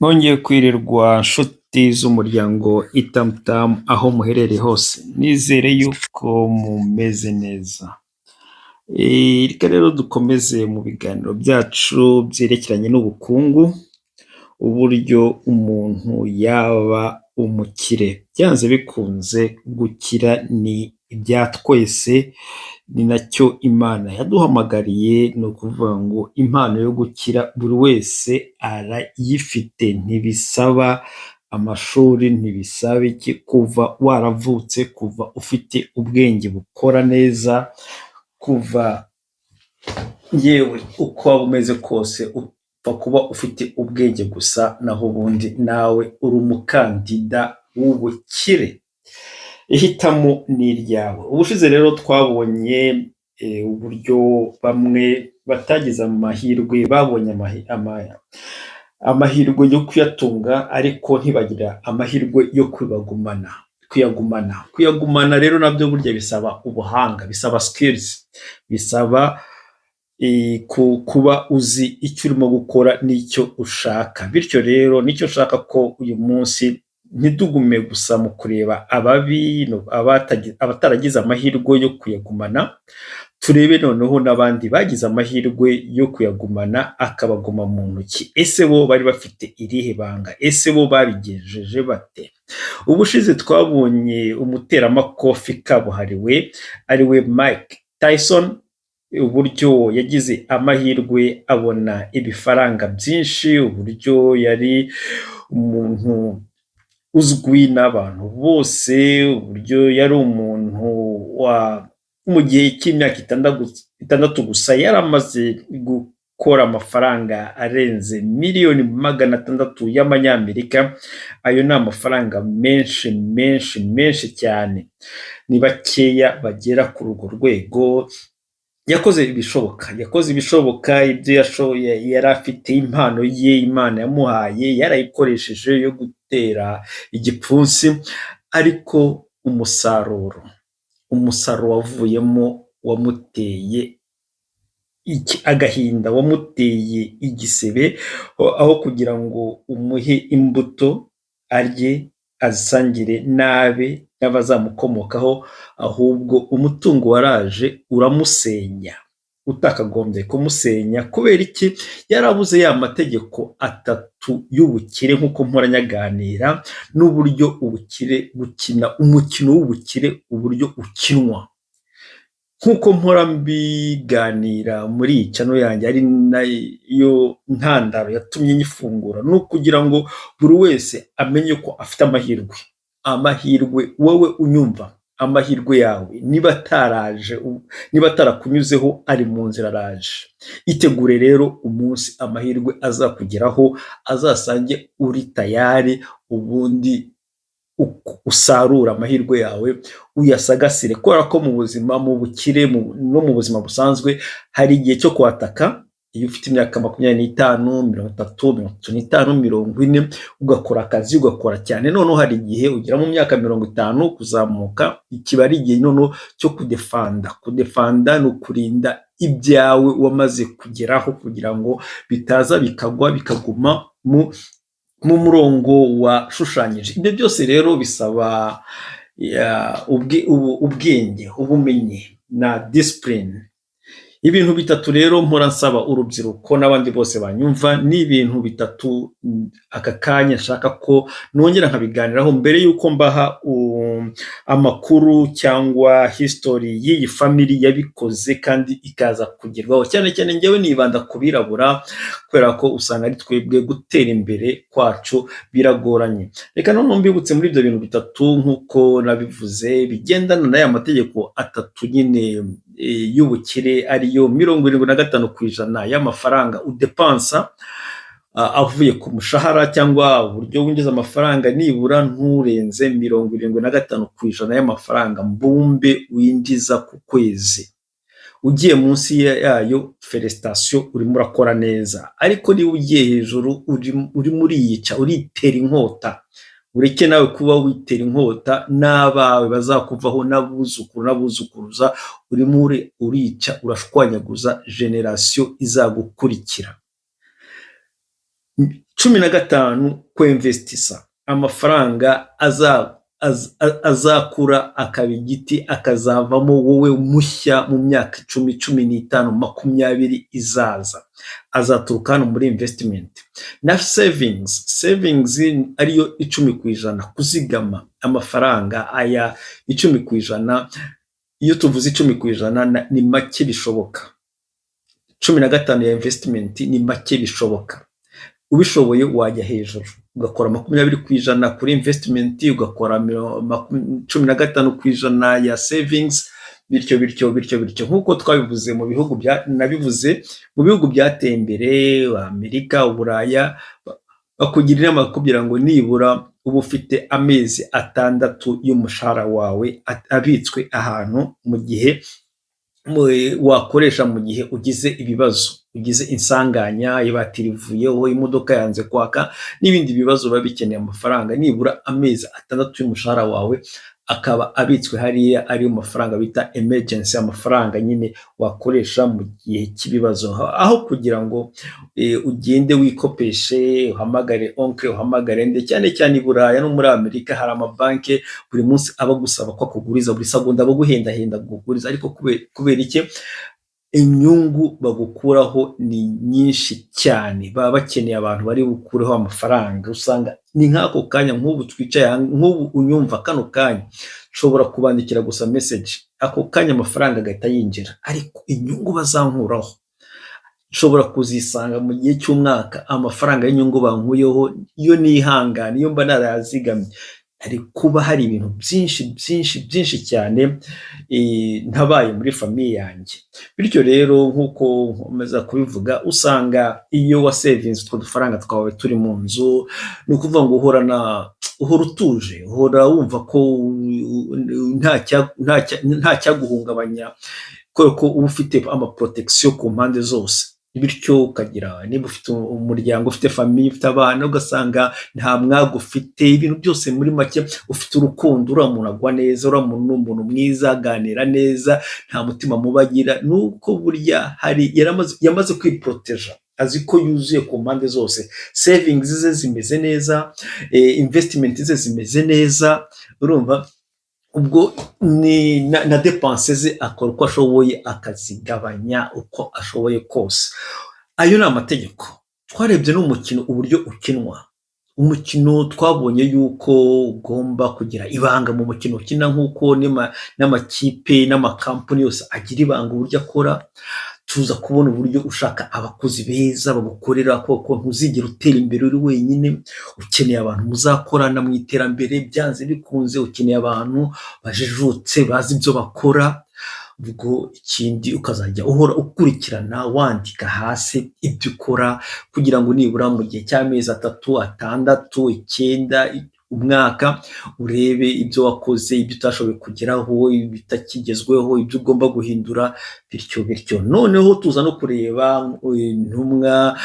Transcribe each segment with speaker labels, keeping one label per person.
Speaker 1: Mwongeye kwirirwa nshuti z'umuryango Itamutamu aho muherereye hose, nizere yuko mumeze neza. Reka rero dukomeze mu biganiro byacu byerekeranye n'ubukungu, uburyo umuntu yaba umukire. Byanze bikunze gukira ni ibya twese, ni nacyo Imana yaduhamagariye, ni ukuvuga ngo impano yo gukira buri wese arayifite, ntibisaba amashuri, ntibisaba iki, kuva waravutse, kuva ufite ubwenge bukora neza, kuva yewe uko waba umeze kose upfa kuba ufite ubwenge gusa, naho ubundi nawe uri umukandida w'ubukire. Ihitamo ni iryawe. Ubushize rero twabonye uburyo bamwe batagize amahirwe, babonye amahirwe yo kuyatunga ariko ntibagira amahirwe yo kubagumana, kuyagumana. Kuyagumana rero nabyo burya bisaba ubuhanga, bisaba skills, bisaba kuba uzi icyo urimo gukora n'icyo ushaka. Bityo rero nicyo nshaka ko uyu munsi ntitugume gusa mu kureba ababi, abataragize amahirwe yo kuyagumana, turebe noneho n'abandi bagize amahirwe yo kuyagumana akabaguma mu ntoki. Ese bo bari bafite irihe banga? Ese bo babigejeje bate? Ubushize twabonye umuteramakofi kabuhariwe ariwe Mike Tyson, uburyo yagize amahirwe abona ibifaranga byinshi, uburyo yari umuntu uzwi n'abantu bose, uburyo yari umuntu wa mu gihe cy'imyaka 6 gusa yari amaze gukora amafaranga arenze miliyoni 600 y'amanyamerika. Ayo ni amafaranga menshi menshi menshi cyane, ni bakeya bagera kuri urwo rwego. Yakoze ibishoboka, yakoze ibishoboka, ibyo yashoboye yari afite, impano ye Imana yamuhaye yarayikoresheje yo gutera igipfunsi, ariko umusaruro wavuyemo wamuteye agahinda, wamuteye igisebe. Aho kugira ngo umuhe imbuto arye azisangire n'abe n'abazamukomokaho, ahubwo umutungo waraje uramusenya utakagombye kumusenya. Kubera iki? Yarabuze ya mategeko atatu y'ubukire nk'uko mpora nyaganira, n'uburyo ubukire gukina umukino w'ubukire uburyo ukinwa, nk'uko mpora mbiganira muri iyi channel yanjye, ari nayo ntandaro yatumye nyifungura, ni ukugira ngo buri wese amenye ko afite amahirwe. Amahirwe, wowe unyumva, amahirwe yawe niba ataraje, niba atarakunyuzeho, ari mu nzira araje. Itegure rero umunsi amahirwe azakugeraho azasange uri tayari, ubundi usarure amahirwe yawe, uyasagasire. Kubera ko mu buzima, mu bukire no mu buzima busanzwe, hari igihe cyo kwataka. Iyo ufite imyaka 25, 30, 35, 40, ugakora akazi, ugakora cyane, noneho hari igihe ugera mu myaka 50 kuzamuka, kiba ari igihe noneho cyo kudefanda. Kudefanda ni ukurinda ibyawe wamaze kugeraho kugira ngo bitaza bikagwa, bikaguma mu murongo washushanyije. Ibyo byose rero bisaba ubwenge, ubumenyi na discipline. Ibintu bitatu rero mpora nsaba urubyiruko n'abandi bose banyumva, ni ibintu bitatu aka kanya nshaka ko nongera nkabiganiraho mbere y'uko mbaha amakuru cyangwa history y'iyi family yabikoze kandi ikaza kugerwaho. Cyane cyane njyewe nibanda ku birabura, kubera ko usanga ari twebwe gutera imbere kwacu biragoranye. Reka noneho mbibutse muri ibyo bintu bitatu, nk'uko nabivuze, bigendana n'aya mategeko atatu nyine y'ubukire, ariyo 75% y'amafaranga udepansa avuye ku mushahara cyangwa uburyo winjiza amafaranga, nibura nturenze 75% y'amafaranga mbumbe winjiza ku kwezi. Ugiye munsi yayo, félicitations, urimo urakora neza, ariko niba ugiye hejuru urimo uriyica, uritera inkota. Ureke nawe kuba witera inkota n'abawe bazakuvaho n'abuzukuru n'abuzukuruza. Urimo urica, urashwanyaguza génération izagukurikira. 15 kwinvestisa amafaranga azakura akaba igiti, akazavamo wowe mushya mu myaka 10, 15, 20 izaza, azaturuka hano muri investment. Na savings, savings ariyo 10%, kuzigama amafaranga aya 10%. Iyo tuvuze 10% ni make bishoboka, 15 ya investment ni make bishoboka. Ubishoboye wajya hejuru ugakora 20% kuri investment, ugakora 15% ya savings, bityo bityo bityo bityo, nk'uko twabivuze mu bihugu bya, nabivuze mu bihugu byateye imbere, Amerika, Uburaya, bakugira inama bakubwira ngo nibura uba ufite amezi 6 y'umushahara wawe abitswe ahantu mu gihe wakoresha mu gihe ugize ibibazo, ugize insanganya, ibati rivuyeho, imodoka yanze kwaka n'ibindi bibazo biba bikeneye amafaranga, nibura amezi 6 y'umushahara wawe akaba abitswe hariya, ariyo mafaranga bita emergency, amafaranga nyine wakoresha mu gihe cy'ibibazo, aho kugira ngo ugende wikopeshe, uhamagare oncle, uhamagare nde. Cyane cyane i Buraya no muri Amerika hari amabanki buri munsi aba agusaba ko akuguriza, buri segonda aba aguhendahenda kuguriza, ariko kubera iki? Inyungu bagukuraho ni nyinshi cyane, baba bakeneye abantu bari bukureho amafaranga. Usanga ni nk'ako kanya, nk'ubu twicaye, nk'ubu unyumva kano kanya, nshobora kubandikira gusa message, ako kanya amafaranga agahita yinjira, ariko inyungu bazankuraho nshobora kuzisanga mu gihe cy'umwaka. Amafaranga y'inyungu bankuyeho, iyo nihangana, iyo mba narayazigamye, hari kuba hari ibintu byinshi byinshi byinshi cyane ntabaye muri famille yanjye. Bityo rero, nk'uko nkomeza kubivuga, usanga iyo wasevinze utwo dufaranga twawe turi mu nzu, ni ukuvuga ngo uhorana, uhora utuje, uhora wumva ko nta cyaguhungabanya, kubera ko uba ufite ama protection ku mpande zose. Bityo ukagira, niba ufite umuryango, ufite famille, ufite abana, ugasanga nta mwaga ufite, ibintu byose muri make ufite urukundo, uriya muntu agwa neza, uriya muntu ni umuntu mwiza, aganira neza, nta mutima mubi agira, nuko burya hari yamaze kwiporoteja, azi ko yuzuye ku mpande zose, savings ze zimeze neza, investment ze zimeze neza, urumva ubwo ni na dépenses ze akora uko ashoboye akazigabanya uko ashoboye kose. Ayo ni amategeko. Twarebye n'umukino uburyo ukinwa. Umukino twabonye yuko ugomba kugira ibanga mu mukino ukina, nk'uko n'amakipe n'amakampani yose agira ibanga uburyo akora. Tuza kubona uburyo ushaka abakozi beza bagukorera, kuko ntuzigera utera imbere uri wenyine, ukeneye abantu muzakorana mu iterambere byanze bikunze, ukeneye abantu bajijutse bazi ibyo bakora. Ubwo ikindi, ukazajya uhora ukurikirana, wandika hasi ibyo ukora, kugira ngo nibura mu gihe cy'amezi 3, 6, 9, umwaka, urebe ibyo wakoze, ibyo utashoboye kugeraho, ibitakigezweho, ibyo ugomba guhindura, bityo bityo. Noneho tuza no kureba intumwa,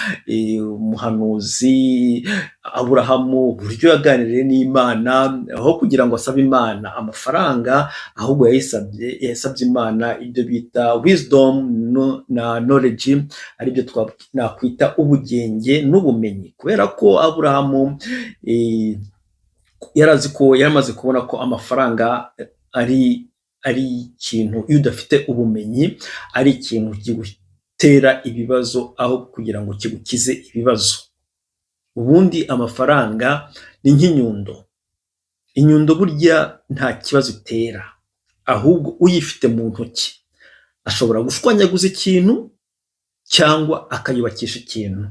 Speaker 1: umuhanuzi Aburahamu, uburyo yaganiriye n'Imana, aho kugira ngo asabe Imana amafaranga, ahubwo yasabye Imana ibyo bita wisdom na knowledge, aribyo nakwita ubugenge n'ubumenyi, kubera ko Aburahamu yari azi ko yari amaze kubona ko amafaranga ari ikintu, iyo udafite ubumenyi, ari ikintu kigutera ibibazo aho kugira ngo kigukize ibibazo. Ubundi amafaranga ni nk'inyundo. Inyundo burya nta kibazo itera, ahubwo uyifite mu ntoki ashobora gushwanyaguza ikintu cyangwa akayubakisha ikintu.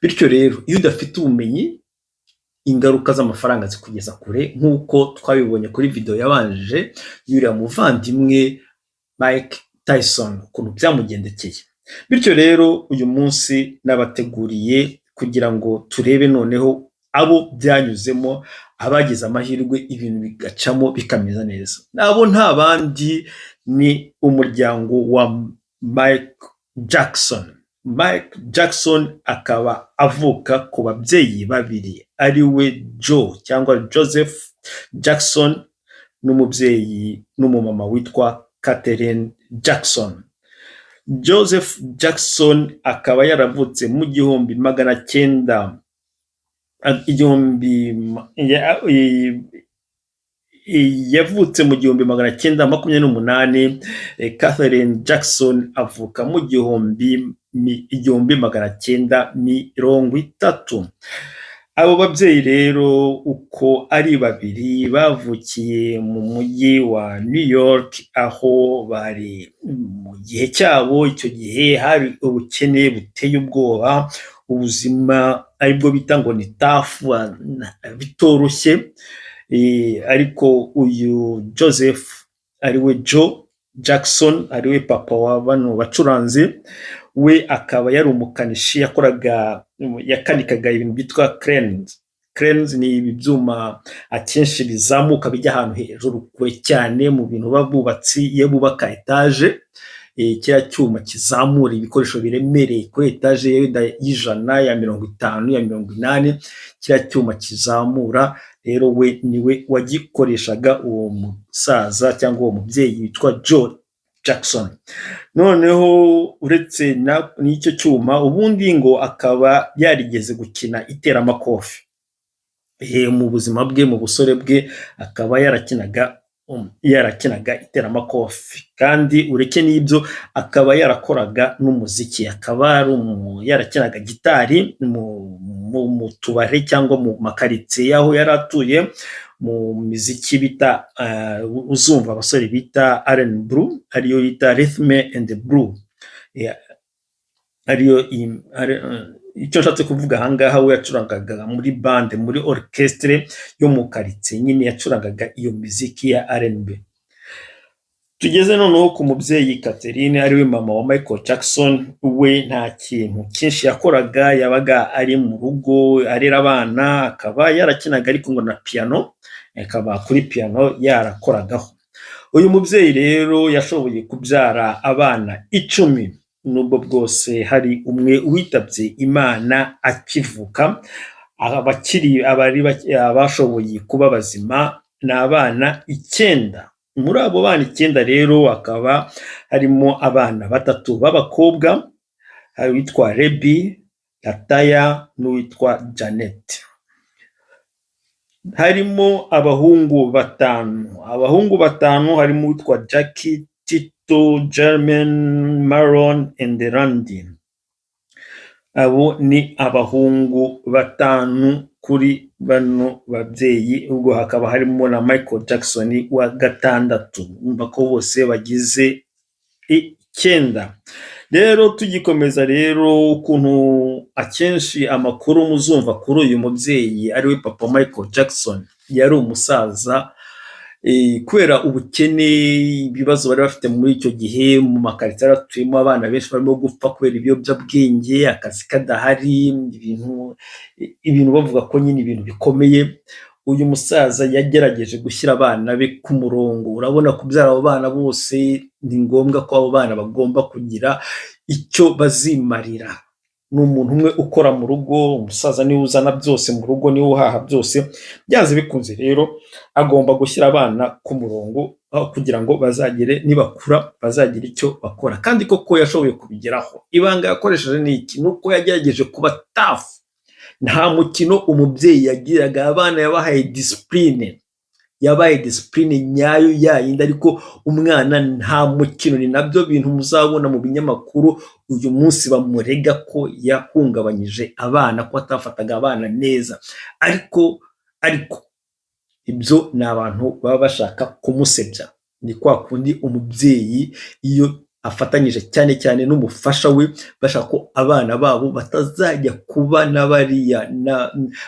Speaker 1: Bityo rero, iyo udafite ubumenyi, ingaruka z'amafaranga zikugeza kure, nk'uko twabibonye kuri video yabanje y'uriya muvandimwe Mike Tyson, ukuntu byamugendekeye. Bityo rero, uyu munsi nabateguriye kugira ngo turebe noneho abo byanyuzemo, abagize amahirwe ibintu bigacamo bikameza neza. Abo nta bandi, ni umuryango wa Mike Jackson. Mike Jackson akaba avuka ku babyeyi babiri, ari we Joe cyangwa Joseph Jackson n'umubyeyi n'umumama witwa Catherine Jackson. Joseph Jackson akaba yaravutse mu 1900 Igihumbi yavutse mu 1928, Katherine Jackson avuka mu 1930. Abo babyeyi rero uko ari babiri bavukiye mu mujyi wa New York, aho bari mu gihe cyabo. Icyo gihe hari ubukene buteye ubwoba, ubuzima aribwo bita ngo ni tough, bitoroshye. Ariko uyu Joseph, ariwe Joe Jackson, ariwe papa wa bano bacuranzi, we akaba yari umukanishi, yakoraga, yakanikaga ibintu byitwa cranes. Cranes ni ibi byuma akenshi bizamuka bijya ahantu hejuru kure cyane, mu bintu bubatsi iyo bubaka etaje, kiriya cyuma kizamura ibikoresho biremereye kuri etaje wenda y'100, ya 50, ya 80, kiriya cyuma kizamura rero we niwe wagikoreshaga, uwo musaza cyangwa uwo mubyeyi witwa Joe Jackson. Noneho uretse n'icyo cyuma, ubundi ngo akaba yarigeze gukina iteramakofe mu buzima bwe, mu busore bwe akaba yarakinaga iteramakofe. Kandi ureke n'ibyo, akaba yarakoraga n'umuziki, akaba yarakinaga gitari mu tubari cyangwa mu makaritsiye y'aho yari atuye, mu miziki bita, uzumva abasore bita R&B, ariyo bita rhythm and blues, ariyo icyo nshatse kuvuga ahangaha. We yacurangaga muri bande, muri orchestre yo mu karitsiye nyine, yacurangaga iyo miziki ya R&B. Tugeze noneho ku mubyeyi Catherine, ariwe mama wa Michael Jackson. We nta kintu cyinshi yakoraga, yabaga ari mu rugo arera abana, akaba yarakinaga ariko ngo na piano, akaba kuri piano yarakoragaho. Uyu mubyeyi rero yashoboye kubyara abana 10, nubwo bwose hari umwe witabye Imana akivuka. Abakiri abari abashoboye kuba bazima ni abana icyenda. Muri abo bana icyenda rero hakaba harimo abana batatu b'abakobwa, hari uwitwa Rebi, Lataya n'uwitwa Janet. Harimo abahungu batanu. Abahungu batanu harimo uwitwa Jackie, Tito, Jermaine, Maron and Randy. Abo ni abahungu batanu kuri bano babyeyi, ubwo hakaba harimo na Michael Jackson wa gatandatu. Urumva ko bose bagize icyenda. Rero tugikomeza rero, ukuntu akenshi amakuru muzumva kuri uyu mubyeyi ariwe papa Michael Jackson, yari umusaza, kubera ubukene, ibibazo bari bafite muri icyo gihe mu makaritsiye yari atuyemo, abana benshi barimo gupfa kubera ibiyobyabwenge, akazi kadahari, ibintu bavuga ko nyine ibintu bikomeye. Uyu musaza yagerageje gushyira abana be ku murongo. Urabona, kubyara abo bana bose ni ngombwa ko abo bana bagomba kugira icyo bazimarira. Ni umuntu umwe ukora mu rugo, umusaza niwe uzana byose mu rugo, niwe uhaha byose. Byanze bikunze rero agomba gushyira abana ku murongo aho kugira ngo bazagere nibakura bazagire icyo bakora. Kandi koko yashoboye kubigeraho. Ibanga yakoresheje ni iki? Ni uko yagerageje kuba tough. Nta mukino umubyeyi yagiraga abana, yabahaye discipline, yabaye discipline nyayo yayindi, ariko umwana nta mukino. Ni nabyo bintu muzabona mu binyamakuru uyu munsi bamurega ko yahungabanyije abana, ko atafataga abana neza. Ariko ibyo ni abantu baba bashaka kumusebya. Ni kwa kundi umubyeyi iyo afatanyije cyane cyane n'umufasha we, bashaka ko abana babo batazajya kuba na bariya,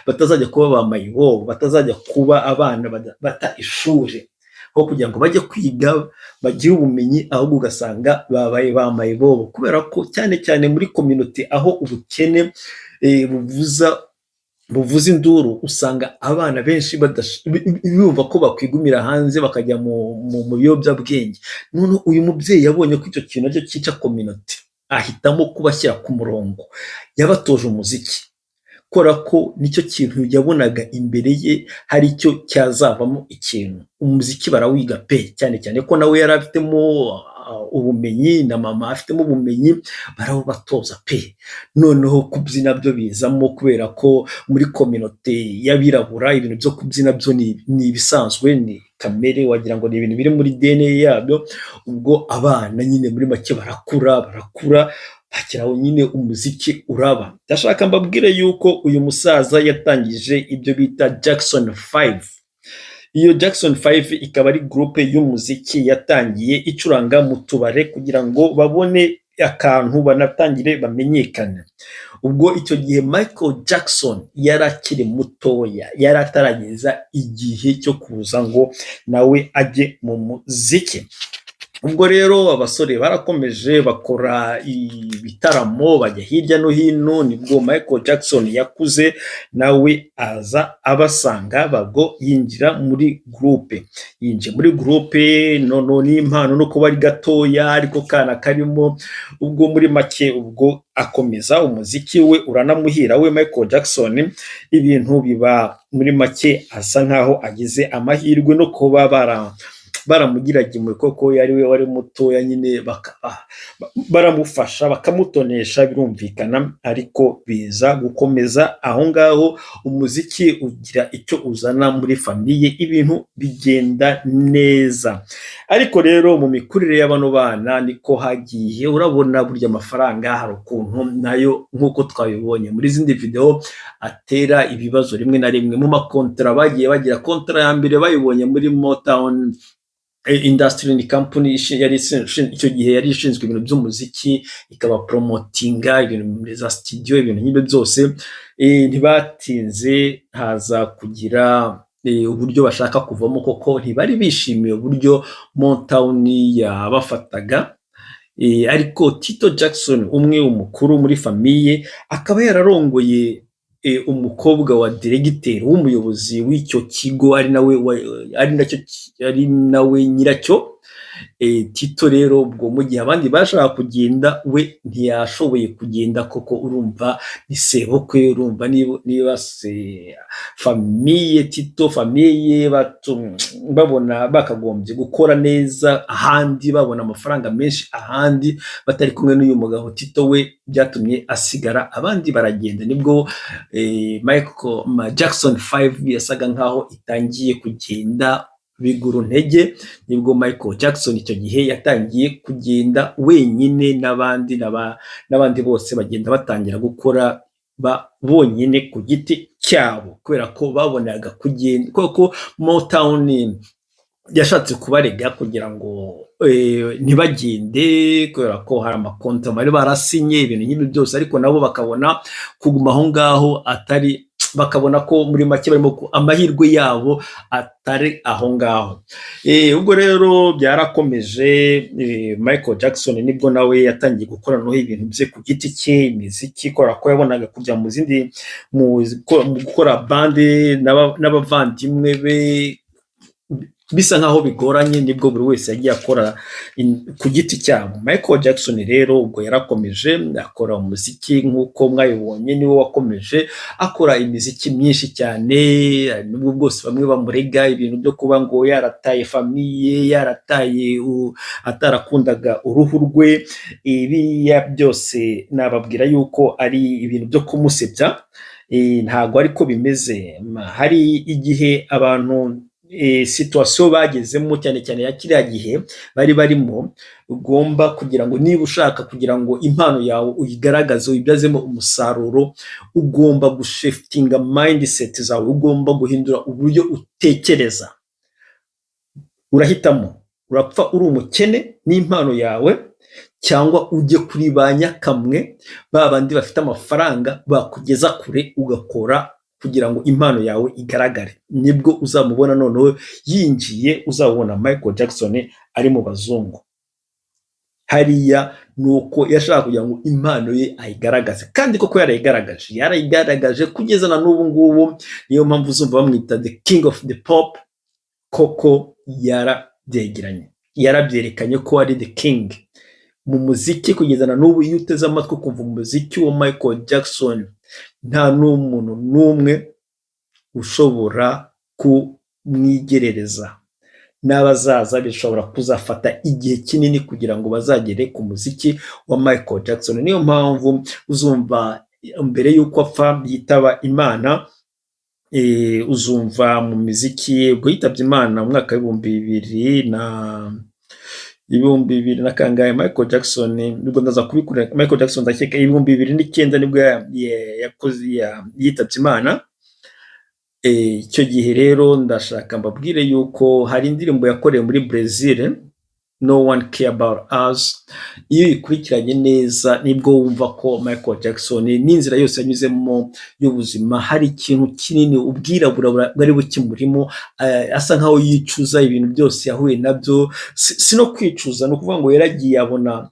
Speaker 1: batazajya kuba ba mayibobo, batazajya kuba abana bata ishuri, aho kugira ngo bajye kwiga bagire ubumenyi, ahubwo ugasanga babaye ba mayibobo. Kubera ko cyane cyane muri communauté aho ubukene buvuza induru, usanga abana benshi bumva ko bakwigumira hanze bakajya mu biyobyabwenge. Noneho uyu mubyeyi yabonye ko icyo kintu aricyo cyica communauté, ahitamo kubashyira ku murongo. Yabatoje umuziki kubera ko nicyo kintu yabonaga imbere ye hari icyo cyazavamo ikintu. Umuziki barawiga pe, cyane cyane ko nawe yari afitemo ubumenyi, na mama afitemo ubumenyi, barabubatoza pe. Noneho kubyina byo bizamo, kubera ko muri communauté y'abirabura ibintu byo kubyina byo ni ibisanzwe, ni kamere, wagira ngo ni ibintu biri muri DNA yabyo. Ubwo abana nyine muri make barakura, barakura, bagera aho nyine umuziki uraba. Ndashaka mbabwire yuko uyu musaza yatangije ibyo bita Jackson 5. Iyo Jackson 5 ikaba ari groupe y'umuziki yatangiye icuranga mu tubare kugira ngo babone akantu, banatangire bamenyekane. Ubwo icyo gihe Michael Jackson yari akiri mutoya, yari atarageza igihe cyo kuza ngo nawe ajye mu muziki. Ubwo rero abasore barakomeje bakora ibitaramo, bajya hirya no hino. Nibwo Michael Jackson yakuze, nawe aza abasanga, babwo yinjira muri groupe. Yinjiye muri groupe noneho n'impano no kuba ari gatoya ariko kana karimo. Ubwo muri make ubwo akomeza umuziki we, uranamuhira we Michael Jackson. Ibintu biba muri make asa nkaho agize amahirwe no kuba baramugiraga impuhwe, koko yari we wari mutoya nyine, baramufasha, bakamutonesha, birumvikana. Ariko biza gukomeza aho ngaho, umuziki ugira icyo uzana muri famille, ibintu bigenda neza. Ariko rero mu mikurire y'abano bana niko hagiye, urabona burya amafaranga hari ukuntu nayo, nk'uko twabibonye muri zindi video, atera ibibazo rimwe na rimwe mu makontara bagiye bagira. Kontara ya mbere bayibonye muri Motown Industry, ni company yari icyo gihe yari ishinzwe ibintu by'umuziki, ikaba promotinga ibintu muri za studio, ibintu nk'ibyo byose. Ntibatinze haza kugira uburyo bashaka kuvamo, koko ntibari bishimiye uburyo Motown yabafataga. Ariko Tito Jackson, umwe umukuru muri famille, akaba yararongoye umukobwa wa diregiteri w'umuyobozi w'icyo kigo, ari nawe ari nacyo, ari nawe nyiracyo. Tito rero ubwo mu gihe abandi bashaka kugenda, we ntiyashoboye kugenda, koko urumva ni sebukwe, urumva niba se famille Tito, famille babona bakagombye gukora neza ahandi, babona amafaranga menshi ahandi batari kumwe n'uyu mugabo Tito, we byatumye asigara, abandi baragenda. Nibwo Michael Jackson 5 yasaga nkaho itangiye kugenda biguru ntege. Nibwo Michael Jackson icyo gihe yatangiye kugenda wenyine, n'abandi bose bagenda batangira gukora bonyine ku giti cyabo, kubera ko babonaga kugenda, kubera ko Motown yashatse kubarega kugira ngo ntibagende, kubera ko hari amakonti bari barasinye, ibintu nk'ibyo byose. Ariko nabo bakabona kuguma aho ngaho atari, bakabona ko muri make barimo amahirwe yabo atari aho ngaho. Ubwo rero byarakomeje. Michael Jackson nibwo nawe yatangiye gukora noneho ibintu bye ku giti cye, imiziki, kubera ko yabonaga kujya mu zindi mu gukora band n'abavandimwe be bisa nkaho bigoranye. Nibwo buri wese yagiye akora ku giti cyabo. Michael Jackson rero ubwo yarakomeje akora umuziki, nk'uko mwabibonye, niwe wakomeje akora imiziki myinshi cyane, nubwo bwose bamwe bamurega ibintu byo kuba ngo yarataye famille, yarataye, atarakundaga uruhu rwe. Ibiriya byose nababwira yuko ari ibintu byo kumusebya, ntabwo ariko bimeze. Hari igihe abantu, situation bagezemo, cyane cyane ya kiriya gihe bari barimo, ugomba kugira ngo niba ushaka kugira ngo impano yawe uyigaragaze, uyibyazemo umusaruro, ugomba gushiftinga mindset zawe, ugomba guhindura uburyo utekereza. Urahitamo: urapfa uri umukene n'impano yawe, cyangwa ujye kuri ba nyakamwe, ba bandi bafite amafaranga bakugeza kure, ugakora kugira ngo impano yawe igaragare. Nibwo uzamubona noneho yinjiye, uzabona Michael Jackson ari mu bazungu hariya. Ni uko yashaka kugira ngo impano ye ayigaragaze, kandi koko yarayigaragaje, yarayigaragaje kugeza na n'ubu ngubu. Niyo mpamvu uzumva bamwita the King of the Pop. Koko yarabyegeranye, yarabyerekanye ko ari the king mu muziki. Kugeza na n'ubu iyo uteze amatwi ukumva umuziki wa Michael Jackson, nta n'umuntu n'umwe ushobora kumwigerereza. N'abazaza bishobora kuzafata igihe kinini kugira ngo bazagere ku muziki wa Michael Jackson. Niyo mpamvu uzumva mbere y'uko apfa, yitaba Imana, uzumva mu miziki ye, ubwo yitabye Imana mu mwaka w'ibihumbi bibiri na kangahe Michael Jackson? Nibwo ndaza kubikurira. Michael Jackson, ndakeka 2009 nibwo yakoze yitabye Imana. Icyo gihe rero ndashaka mbabwire yuko hari indirimbo yakorewe muri Brazil, "No One Care About Us". Iyo uyikurikiranye neza, nibwo wumva ko Michael Jackson n'inzira yose yanyuzemo y'ubuzima hari ikintu kinini, ubwirabura bwari bukimurimo, asa nkaho yicuza ibintu byose yahuye nabyo. Si no kwicuza, ni ukuvuga ngo yaragiye abona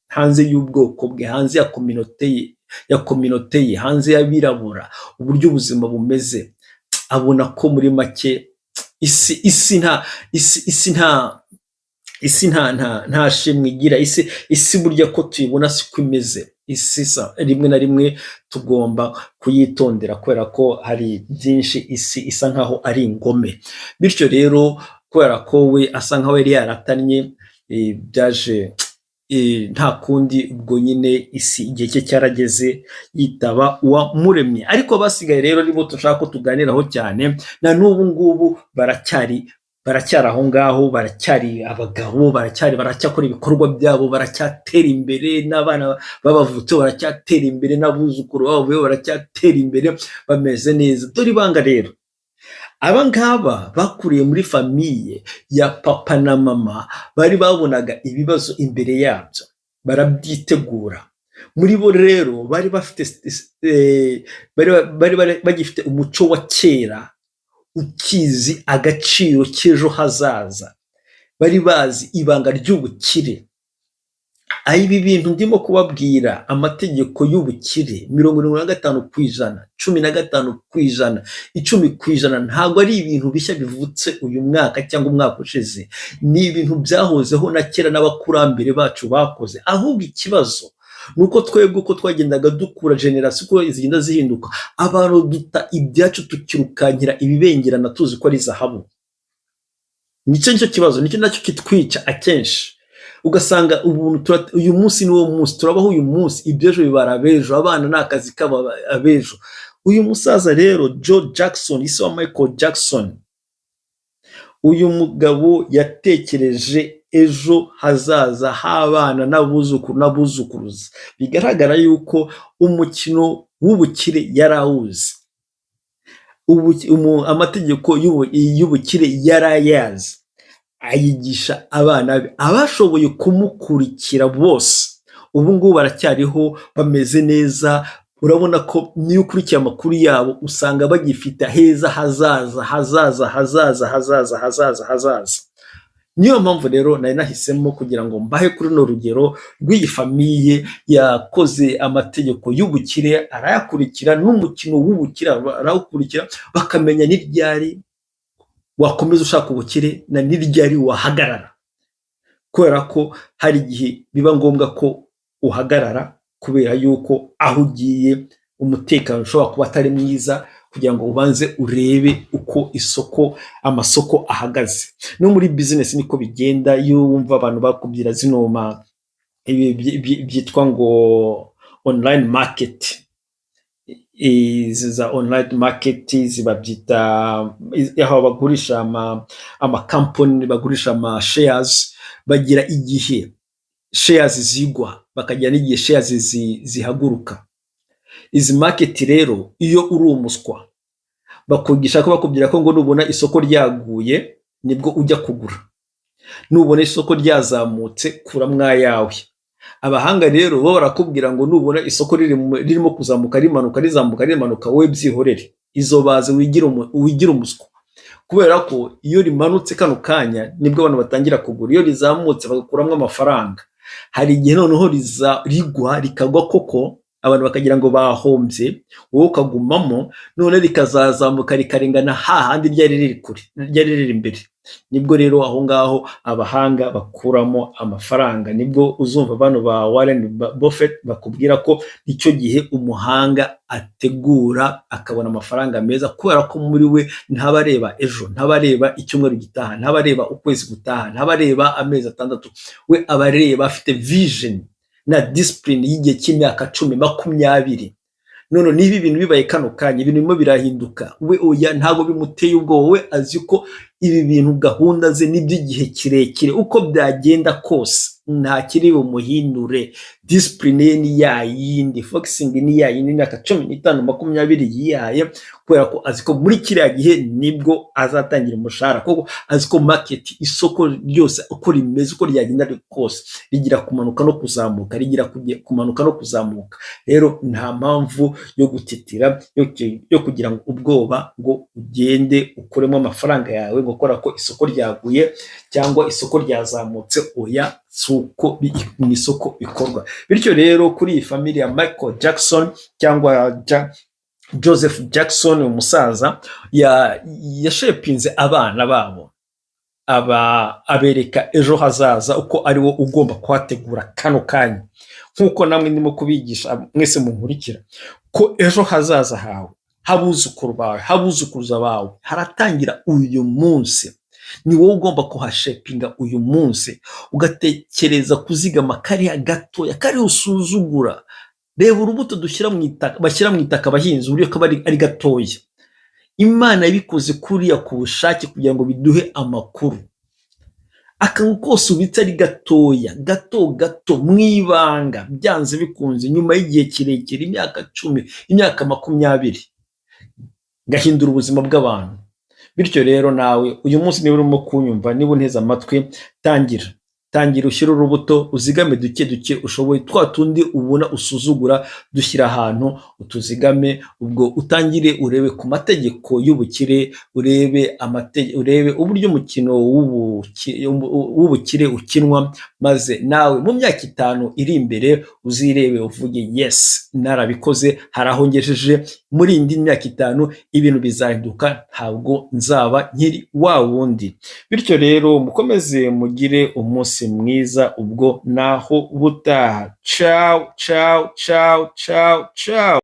Speaker 1: hanze y'ubwoko bwe, hanze ya communauté ye, hanze y'abirabura, uburyo ubuzima bumeze. Abona ko muri make isi nta shimwe igira. Isi burya ko tuyibona siko imeze. Isi rimwe na rimwe tugomba kuyitondera kubera ko hari byinshi, isi isa nkaho ari ingome. Bityo rero, kubera ko we asa nkaho yari yaratannye, byaje nta kundi, ubwo nyine isi igihe cye cyarageze, yitaba Uwamuremye. Ariko abasigaye rero nibo dushaka ko tuganiraho cyane. Na n'ubu ngubu baracyari aho ngaho, baracyari abagabo, baracyakora ibikorwa byabo, baracyatera imbere, n'abana babavutseho baracyatera imbere, n'abuzukuru babavuyeho baracyatera imbere, bameze neza. Dore ibanga rero: aba ngaba bakuriye muri famille ya papa na mama bari babonaga ibibazo imbere yabyo, barabyitegura. Muri bo rero bari bafite bari bagifite umuco wa kera ukizi agaciro k'ejo hazaza, bari bazi ibanga ry'ubukire. Aho ibi bintu ndimo kubabwira, amategeko y'ubukire, 75%, 15%, 10%, ntabwo ari ibintu bishya bivutse uyu mwaka cyangwa umwaka ushize. Ni ibintu byahozeho na kera n'abakurambere bacu bakoze. Ahubwo ikibazo ni uko twebwe, uko twagendaga dukura, génération uko zigenda zihinduka, abantu duta ibyacu tukirukankira ibibengerana tuzi ko ari zahabu. Nicyo kibazo, nicyo nacyo kitwica akenshi. Ugasanga ubuntu uyu munsi ni wo munsi turabaho, uyu munsi, iby'ejo bibara abejo, abana ni akazi kabo abejo. Uyu musaza rero, Joe Jackson, ise wa Michael Jackson, uyu mugabo yatekereje ejo hazaza h'abana n'abuzukuru n'abuzukuruza. Bigaragara yuko umukino w'ubukire yari awuzi, amategeko y'ubukire yari ayazi, ayigisha abana be. Abashoboye kumukurikira bose ubu ngubu baracyariho, bameze neza. Urabona ko niyo ukurikiye amakuru yabo, usanga bagifite heza hazaza, hazaza, hazaza, hazaza, hazaza, hazaza. Niyo mpamvu rero nari nahisemo kugira ngo mbahe kuri runo rugero rw'iyi famille yakoze amategeko y'ubukire, arayakurikira, n'umukino w'ubukire arawukurikira, bakamenya n'iryari wakomeza ushaka ubukire na n'iryari wahagarara, kubera ko hari igihe biba ngombwa ko uhagarara kubera yuko aho ugiye umutekano ushobora kuba atari mwiza, kugira ngo ubanze urebe uko amasoko ahagaze. No muri business niko bigenda. Iyo wumva abantu bakubwira zino ma ibi byitwa ngo online market, izi za online market babyita aho bagurisha amakampani, bagurisha ama shares, bagira igihe shares zigwa, bakagira n'igihe shares zihaguruka. Izi market rero, iyo uri umuswa, bakwigisha ko bakubwira ko ngo nubona isoko ryaguye nibwo ujya kugura, nubona isoko ryazamutse kuramwo ayawe. Abahanga rero bo barakubwira ngo nubona isoko ririmo kuzamuka, rimanuka, rizamuka, rimanuka, wowe byihorere, izo baze wigire umuswa, kubera ko iyo rimanutse kano kanya nibwo abantu batangira kugura, iyo rizamutse bagakuramo amafaranga. Hari igihe noneho rigwa, rikagwa koko. Abantu bakagira ngo bahombye, wowe ukagumamo, none rikazazamuka rikarengana hahandi ryari riri kure, ryari riri imbere. Nibwo rero aho ngaho abahanga bakuramo amafaranga. Nibwo uzumva bano ba Warren Buffett bakubwira ko icyo gihe umuhanga ategura akabona amafaranga meza, kubera ko muri we ntaba areba ejo, ntaba areba icyumweru gitaha, ntaba areba ukwezi gutaha, ntaba areba amezi 6. We aba areba, afite vision na discipline y'igihe cy'imyaka 10, 20. None niba ibintu bibaye kano kanya, ibintu birimo birahinduka, we oya, ntabwo bimuteye ubwoba. We azi ko ibi bintu gahunda ze n'iby'igihe kirekire, uko byagenda kose nta kiri bumuhindure. Discipline ye ni ya yindi, focusing ni ya yindi, imyaka 15, 20 yihaye, kubera ko azi ko muri kiriya gihe nibwo azatangira umushahara, kuko azi ko market, isoko ryose uko rimeze, uko ryagenda kose, rigira kumanuka no kuzamuka, rigira kumanuka no kuzamuka. Rero nta mpamvu yo gutitira, yo kugira ngo ubwoba ngo ugende ukuremo amafaranga yawe ngo kubera ko isoko ryaguye cyangwa isoko ryazamutse. Oya, si uko mu isoko bikorwa. Bityo rero kuri iyi family ya Michael Jackson cyangwa Joseph Jackson, umusaza yashapinze abana babo, aba abereka ejo hazaza uko ari wo ugomba kuhategura kano kanya, nk'uko namwe ndimo kubigisha mwese munkurikira, ko ejo hazaza hawe, habuzukuru bawe, habuzukuruza bawe, haratangira uyu munsi. Ni wowe ugomba kuhashapinga uyu munsi, ugatekereza kuzigama kariya gatoya kariya usuzugura. Reba urubuto dushyira mu itaka, bashyira mu itaka abahinzi, uburyo kaba ari gatoya. Imana yabikoze kuriya ku bushake kugira ngo biduhe amakuru. Akantu kose ubitse ari gatoya, gato gato, mu ibanga, byanze bikunze nyuma y'igihe kirekire, imyaka 10, imyaka 20, gahindura ubuzima bw'abantu. Bityo rero nawe uyu munsi, niba urimo kunyumva, niba unteze amatwi, tangira, tangira ushyire urubuto, uzigame duke duke ushoboye, twa tundi ubona usuzugura, dushyira ahantu utuzigame. Ubwo utangire urebe ku mategeko y'ubukire, urebe uburyo umukino w'ubukire ukinwa, maze nawe mu myaka 5 iri imbere uzirebe uvuge: "Yes, narabikoze, hari aho ngejeje." Muri indi myaka 5 ibintu bizahinduka, ntabwo nzaba nkiri wa wundi. Bityo rero mukomeze mugire umunsi mwiza. Ubwo naho butaha. Ciao, ciao, ciao, ciao, ciao.